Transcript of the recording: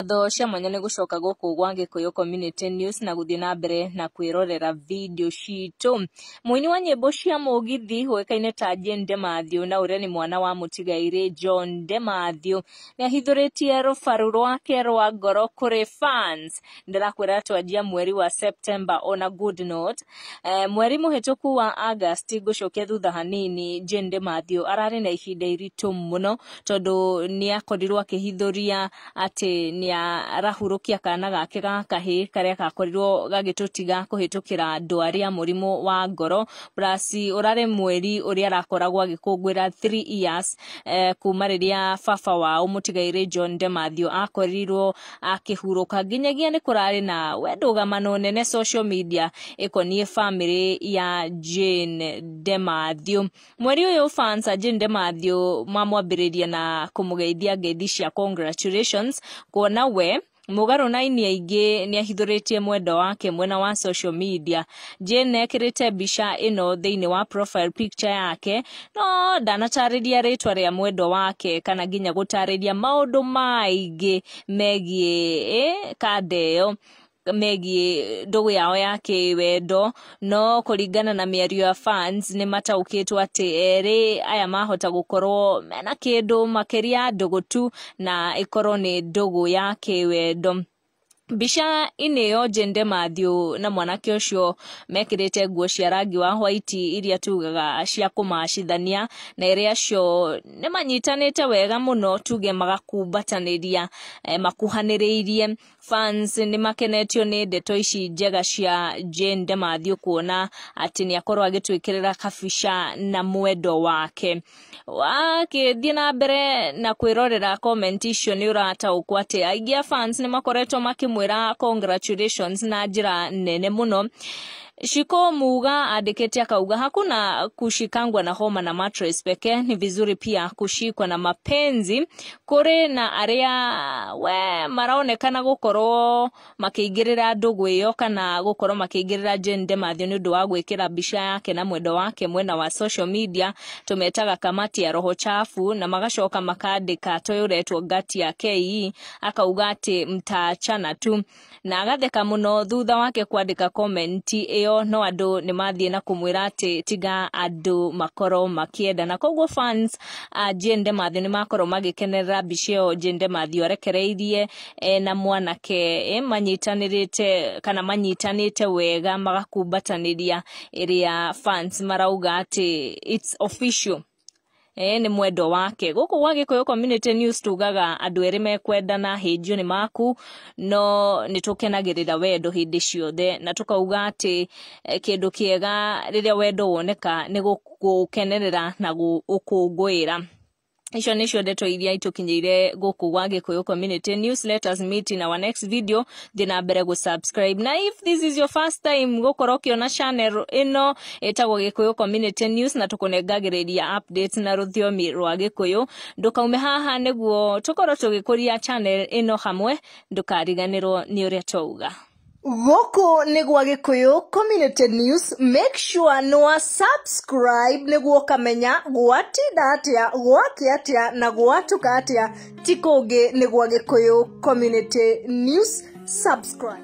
Ngatho cia mwanya nĩ gũcoka gũkũ gwa Gĩkũyũ Community News na gũthiĩ na mbere na kwĩrorera video citũ. Mũini wa nyĩmbo cia mũgithi ũĩkaine ta Jane Demathew na ũrĩa nĩ mwana wa mũtigairĩ John Demathew nĩahithũrĩtie rũbaru rwake rwa ngoro kũrĩ fans. Ndĩrakwĩra twanjia mweri wa September on a good note. Mweri mũhĩtũku wa August ngũcokia thutha hanini Jane Demathew ararĩ na ihinda iritũ mũno tondũ nĩakorirwo akĩhithũria atĩ nĩarahurũkia kana gake ga kahĩĩ karĩa gakorirwo gagĩtũtiga kũhĩtũkĩra ndwari ya mũrimũ wa ngoro plus ũrarĩ mweri ũrĩa arakoragwo agĩkũngũĩra 3 years kuma rĩrĩa baba wao mũtigairĩ John Demathew akorirwo akĩhurũka. Nginyagia nĩ kũrarĩ na ndũgamano nene social media ĩkoniĩ famĩlĩ ya Jane Demathew. Mweri ũyũ fans a Jane Demathew mamwambĩrĩria na kũmũgeithia ngeithi cia congratulations kuona we mũgarũ na aini aingĩ nĩahithũrĩtie mwendwa wake mwena wa social media. Jane ekĩrĩte mbica ĩno thĩinĩ wa profile picture yake no ndanatarĩria rĩtwa rĩa mwendwa wake kana nginya gũtarĩria maũndũ maingĩ megiĩ kanda ĩyo megiĩ ndũgũ yao ya kĩwendo, no kũringana na mĩario ya fans nĩ mataũkĩtwo atĩ erĩ aya mahota gũkorwo mena kĩndũ makĩria ya ndũgũ tu na ĩkorwo nĩ ndũgũ ya kĩwendo. Mbica-inĩ ĩyo Jane Demathew na mwanake ũcio mekĩrĩte nguo cia rangi wa white iria tugaga cia kũmacithania na erĩ acio nĩ manyitanĩte wega mũno tuge magakumbatanĩria makuhanĩrĩirie. Fans nĩ makenetio nĩ ndeto ici njega cia Jane Demathew kuona atĩ nĩ akorwo agĩtwĩkĩrĩra kabica na mwendwa wake. Wakĩthiĩ na mbere na kwĩrorera comment icio nĩ ũrataũkwo atĩ aingĩ a fans nĩ makoretwo makĩmwĩra congratulations na njĩra nene mũno. Shiko Muga andĩkĩte akauga hakuna kushikangwa na homa na mattress pekee, ni vizuri pia kushikwa na mapenzi. Kũrĩ na arĩa we maraonekana gũkorwo makĩingĩrĩra ndũgũ ĩyo kana gũkorwo makĩingĩrĩra Jane Demathew nĩ ũndũ wa gwĩkĩra mbica yake na mwendwa wake mwena wa social media, tũmetaga kamati ya roho chafu, na magacoka makandĩka toyũ ũretwo ngati ya KE akauga atĩ mtaachana tu, na agatheka mũno thutha wake kwandĩka comment ĩyo, no andũ nĩ mathiĩ na kũmwĩra atĩ tiga andũ makorwo makĩenda, na koguo fans a Jane Demathew nĩ makorwo magĩkenerera mbica ĩyo Jane Demathew arekereirie na mwanake manyitanĩrĩte kana manyitanĩte wega magakumbatanĩria, ĩrĩa fans marauga atĩ it's official. Nĩ mwendwa wake. Gũkũ gwa Gĩkũyũ Community News tugaga andũ erĩ mekwendana hĩnjio nĩ maku, no nĩ tũkenagĩrĩra wendo hĩndĩ ciothe na tũkauga atĩ kĩndũ kĩega rĩrĩa wendo woneka nĩ gũkenerera na gũkũngũĩra. Icio nĩcio ndeto iria itũkinyĩire gũkũ gwa Gĩkũyũ Community News. Let us meet in our next video. Thiĩ na mbere gũ-subscribe, na if this is your first time gũkorwo ũkĩona channel ĩno ĩtagwo Gĩkũyũ Community News na tũkũnengagĩrĩria updates na rũthiomi rwa Gĩkũyũ, ndũkaume haha nĩguo tũkorwo tũgĩkũria channel ĩno hamwe. Ndũkariganĩrwo nĩ ũrĩa twauga. Gũkũ nĩ gwa Gĩkũyũ Community News. Make sure nĩ wa subscribe nĩguo ũkamenya gwatinda atĩa, gwakĩa atĩa na gwatuka atĩa. Ti kũngĩ nĩ gwa Gĩkũyũ Community News. Subscribe.